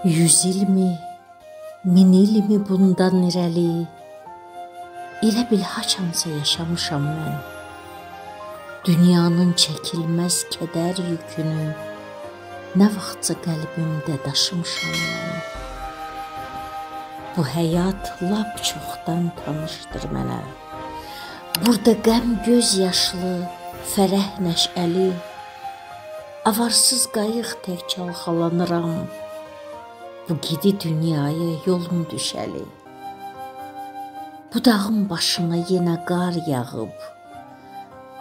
100 ilmi, 1000 ilmi bundan irəli, elə bil haçansa yaşamışam mən. Dünyanın çəkilməz kədər yükünü nə vaxtsa qəlbimdə daşımışam mən. Bu həyat lap çoxdan tanışdır mənə. Burada qəm göz yaşlı, fərəh nəşəli, avarsız qayıq tək çalxalanıram. Bu gidi dünyaya yolum düşəli. Bu dağın başına yenə qar yağıb.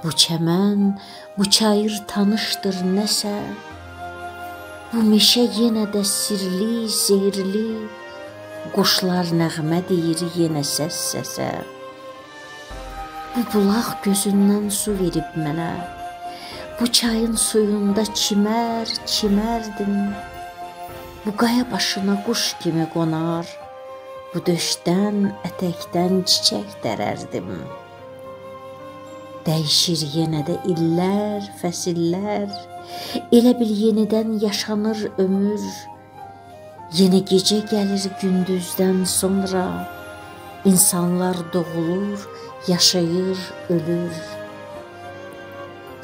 Bu çəmən, bu çayır tanışdır nəsə. Bu meşə yenə də sirli, zehirli. Quşlar nəğmə deyir yenə səs-səsə. Bu bulaq gözündən su verib mənə. Bu çayın suyunda çimər, çimərdim. Bu qaya başına quş kimi qonar, bu döşdən, ətəkdən çiçək dərərdim. Dəyişir yenə də illər, fəsillər, elə bil yenidən yaşanır ömür. Yenə gecə gəlir gündüzdən sonra, insanlar doğulur, yaşayır, ölür.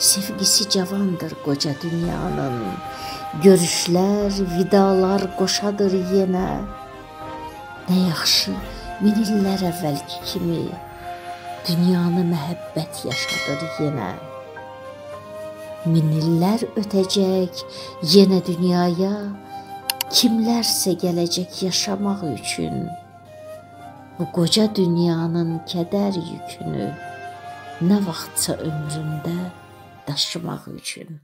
Sevgisi cavandır qoca dünyanın, görüşlər, vidalar qoşadır yenə. Nə yaxşı, min illər əvvəlki kimi, dünyanı məhəbbət yaşadır yenə. Min illər ötəcək yenə dünyaya, kimlərsə gələcək yaşamaq üçün. Bu qoca dünyanın kədər yükünü nə vaxtsa ömründə daşımaq üçün.